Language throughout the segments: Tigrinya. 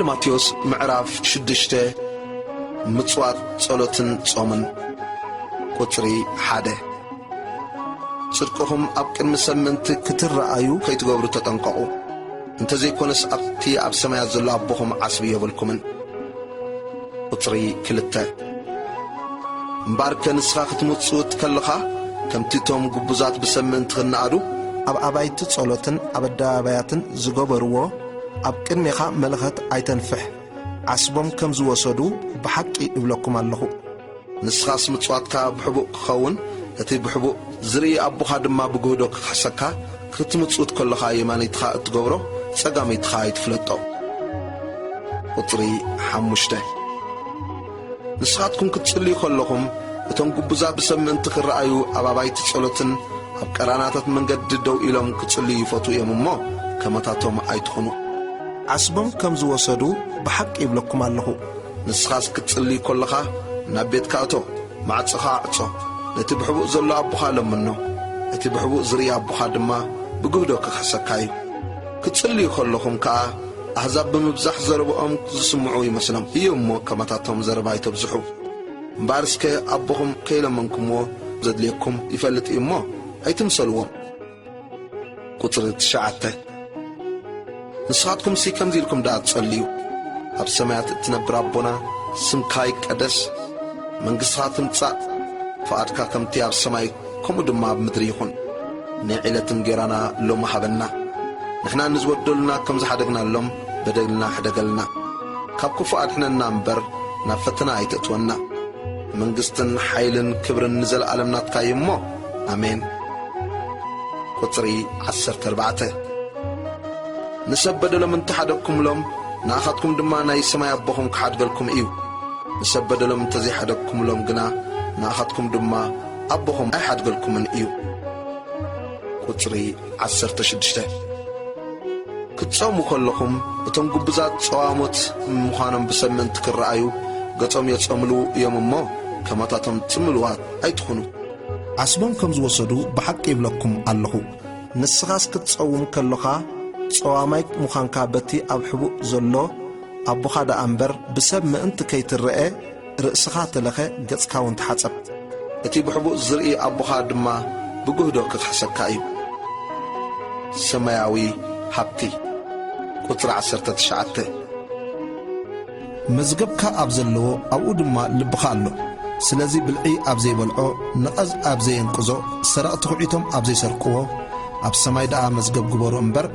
ማቴዎስ ምዕራፍ ሽዱሽተ። ምጽዋት፣ ጸሎትን ጾምን። ቁጽሪ ሓደ። ጽድቅኹም ኣብ ቅድሚ ሰብ ምእንቲ ክትረኣዩ ከይትገብሩ ተጠንቀቑ። እንተዘይኮነስ ኣብቲ ኣብ ሰማያት ዘሎ ኣቦኹም ዓስቢ የብልኩምን። ቁጽሪ ክልተ። እምበኣርከ ንስኻ ክትምጽውት ከለኻ፣ ከምቲ እቶም ግቡዛት ብሰብ ምእንቲ ኽነኣዱ፣ ኣብ ኣባይቲ ጸሎትን ኣብ ኣደባባያትን ዝገበርዎ፣ ኣብ ቅድሜኻ መለኸት ኣይተንፍሕ። ዓስቦም ከም ዝወሰዱ ብሓቂ እብለኩም ኣለኹ። ንስኻስ ምጽዋትካ ብሕቡእ ክኸውን፣ እቲ ብሕቡእ ዝርኢ ኣቦኻ ድማ ብግህዶ ክኽሕሰካ፣ ክትምጽውት ከሎኻ የማነይትኻ እትገብሮ ጸጋመይትኻ ኣይትፍለጦ። ቁጽሪ ሓሙሽተ። ንስኻትኩም ክትጽልዩ ከለኹም፣ እቶም ግቡዛት ብሰብ ምእንቲ ክረኣዩ ኣብ ኣባይቲ ጸሎትን ኣብ ቀራናታት መንገዲ ደው ኢሎም ክጽልዩ ይፈትዉ እዮም እሞ፣ ከመታቶም ኣይትኹኑ። ዓስቦም ከም ዝወሰዱ ብሓቂ ይብለኩም ኣለኹ። ንስኻስ ክትጽልይ ከለኻ፣ ናብ ቤትካ እቶ፣ ማዕጾኻ ኣዕጾ፣ ነቲ ብሕቡእ ዘሎ ኣቦኻ ለምኖ፣ እቲ ብሕቡእ ዝርኢ ኣቦኻ ድማ ብግህዶ ክኽሕሰካ እዩ። ክትጽልዩ ከለኹም ከኣ፣ ኣህዛብ ብምብዛሕ ዘረብኦም ዝስምዑ ይመስሎም እዩ እሞ፣ ከማታቶም ዘረባ ኣይተብዝሑ። እምበኣር እስከ ኣቦኹም ከይለመንኩምዎ ዘድልየኩም ይፈልጥ እዩ እሞ፣ ኣይትምሰልዎም። ቁጽሪ ትሽዓተ። ንስኻትኩምሲ ከምዚ ኢልኩም ደኣ ጸልዩ፣ ኣብ ሰማያት እትነብር ኣቦና፣ ስምካ ይቀደስ፣ መንግስትኻ ትምጻእ፣ ፍቓድካ ከምቲ ኣብ ሰማይ ከምኡ ድማ ኣብ ምድሪ ይኹን። ናይ ዕለት እንጌራና ሎሚ ሃበና። ንሕና ንዝበደሉና ከም ዝሓደግናሎም በደልና ሕደገልና። ካብ ክፉእ ኣድሕነና እምበር፣ ናብ ፈተና ኣይተእትወና። መንግስትን ሓይልን ክብርን ንዘለኣለም ናትካ እዩ እሞ፣ ኣሜን። ቁጽሪ ዓሰርተ ኣርባዕተ። ንሰብ በደሎም እንተሓደግኩምሎም፣ ንኣኻትኩም ድማ ናይ ሰማይ ኣቦኹም ክሓድገልኩም እዩ። ንሰብ በደሎም እንተዘይሓደግኩምሎም ግና፣ ንኣኻትኩም ድማ ኣቦኹም ኣይሓድገልኩምን እዩ። ቁጽሪ ዓሰርተ ሽዱሽተ። ክትጸሙ ከለኹም፣ እቶም ግቡዛት ጸዋሞት ምዃኖም ብሰብ ምእንቲ ክረኣዩ፣ ገጾም የጸምሉ እዮም እሞ፣ ከማታቶም ጽምሉዋት ኣይትኹኑ። ዓስቦም ከም ዝወሰዱ ብሓቂ ይብለኩም ኣለኹ። ንስኻስ ክትጸውም ከሎኻ፣ ጸዋማይ ምዃንካ በቲ ኣብ ሕቡእ ዘሎ ኣቦኻ ደኣ እምበር፣ ብሰብ ምእንቲ ከይትረኤ፣ ርእስኻ ተለኸ፣ ገጽካ እውን ተሓጸብ። እቲ ብሕቡእ ዝርኢ ኣቦኻ ድማ ብግህዶ ክኽሕሰካ እዩ። ሰማያዊ ሃብቲ። ቁጽሪ ዓሰርተ ትሽዓተ። መዝገብካ ኣብ ዘለዎ፣ ኣብኡ ድማ ልብኻ ኣሎ። ስለዚ ብልዒ ኣብ ዘይበልዖ፣ ነቐዝ ኣብ ዘየንቅዞ፣ ሰረቕቲ ኹዒቶም ኣብ ዘይሰርቅዎ፣ ኣብ ሰማይ ደኣ መዝገብ ግበሩ እምበር፣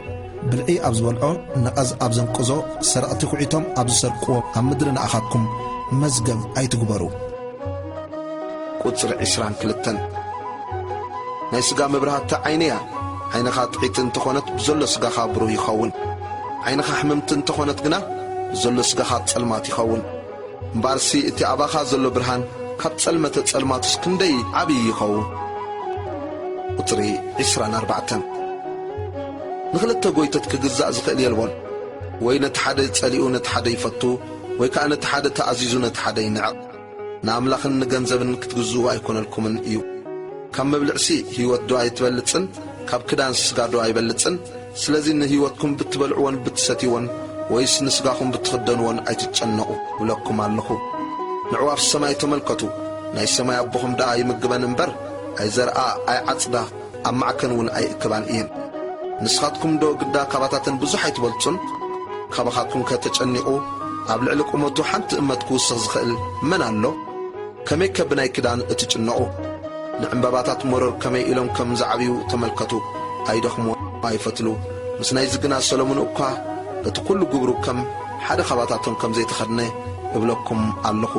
ብልዒ ኣብ ዝበልዖ፣ ነቐዝ ኣብ ዘንቅዞ፣ ሰረቕቲ ኹዒቶም ኣብ ዝሰርቅዎ፣ ኣብ ምድሪ ንኣኻትኩም መዝገብ ኣይትግበሩ። ቁጽሪ ዕስራን ክልተን። ናይ ስጋ መብራህቲ ዓይኒ እያ። ዓይንኻ ጥዕይቲ እንተኾነት፣ ብዘሎ ስጋኻ ብሩህ ይኸውን። ዓይንኻ ሕምምቲ እንተኾነት ግና፣ ብዘሎ ስጋኻ ጸልማት ይኸውን። እምበኣርሲ እቲ ኣባኻ ዘሎ ብርሃን ካብ ጸልመተ ጸልማቱስ ክንደይ ዓብዪ ይኸውን። ቁጽሪ ዕስራን ኣርባዕተን። ንኽልተ ጐይቶት ክግዛእ ዝኽእል የልቦን። ወይ ነቲ ሓደ ጸሊኡ ነቲ ሓደ ይፈቱ፣ ወይ ከኣ ነቲ ሓደ ተኣዚዙ ነቲ ሓደ ይንዕቕ። ንኣምላኽን ንገንዘብን ክትግዝኡ ኣይኮነልኩምን እዩ። ካብ መብልዕሲ ህይወት ዶ ኣይትበልጽን? ካብ ክዳንስ ስጋ ዶ ኣይበልጽን? ስለዚ ንህይወትኩም ብትበልዕዎን ብትሰትይዎን፣ ወይስ ንስጋኹም ብትኽደንዎን ኣይትጨነቑ እብለኩም ኣለኹ። ንዕኡ ኣብ ሰማይ ተመልከቱ። ናይ ሰማይ ኣቦኹም ደኣ ይምግበን እምበር፣ ኣይዘርኣ፣ ኣይዓጽዳ፣ ኣብ ማዕከን እውን ኣይእክባን እየን። ንስኻትኩም ዶ ግዳ ካባታተን ብዙሕ ኣይትበልጹን? ካባኻትኩም ከ ተጨኒቑ፣ ኣብ ልዕሊ ቁመቱ ሓንቲ እመት ክውስኽ ዝኽእል መን ኣሎ? ከመይከ ብናይ ክዳን እትጭነቑ? ንዕምባባታት መሮር ከመይ ኢሎም ከም ዝዓብዩ ተመልከቱ። ኣይደኽሙ፣ ኣይፈትሉ። ምስ ናይዚ ግና ሰሎሞን እኳ በቲ ኵሉ ግብሩ ከም ሓደ ኻባታቶም ከም ዘይተኸድነ እብለኩም ኣለኹ።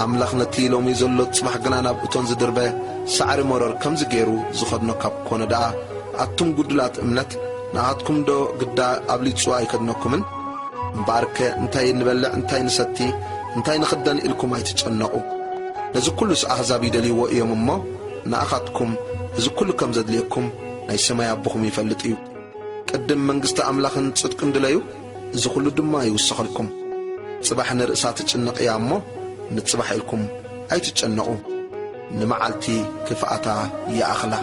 ኣምላኽ ነቲ ሎሚ ዘሎ ጽባሕ ግና ናብ እቶን ዝድርበ ሳዕሪ መሮር ከምዚ ገይሩ ዝኸድኖ ካብ ኮነ ደኣ፣ ኣቱም ጉዱላት እምነት፣ ንኣኻትኩም ዶ ግዳ ኣብሊጹ ኣይከድነኩምን? እምበኣርከ እንታይ ንበልዕ፣ እንታይ ንሰቲ፣ እንታይ ንኽደን ኢልኩም ኣይትጨነቑ። ነዚ ኵሉስ ኣህዛብ ይደልይዎ እዮም እሞ፣ ንኣኻትኩም እዚ ኵሉ ከም ዘድልየኩም ናይ ሰማይ ኣቦኹም ይፈልጥ እዩ። ቅድም መንግስቲ ኣምላኽን ጽድቅን ድለዩ፣ እዚ ኹሉ ድማ ይውሰኸልኩም። ጽባሕ ንርእሳ ትጭነቕ እያ እሞ፣ ንጽባሕ ኢልኩም ኣይትጨነቑ። ንመዓልቲ ክፍኣታ ይኣኽላ።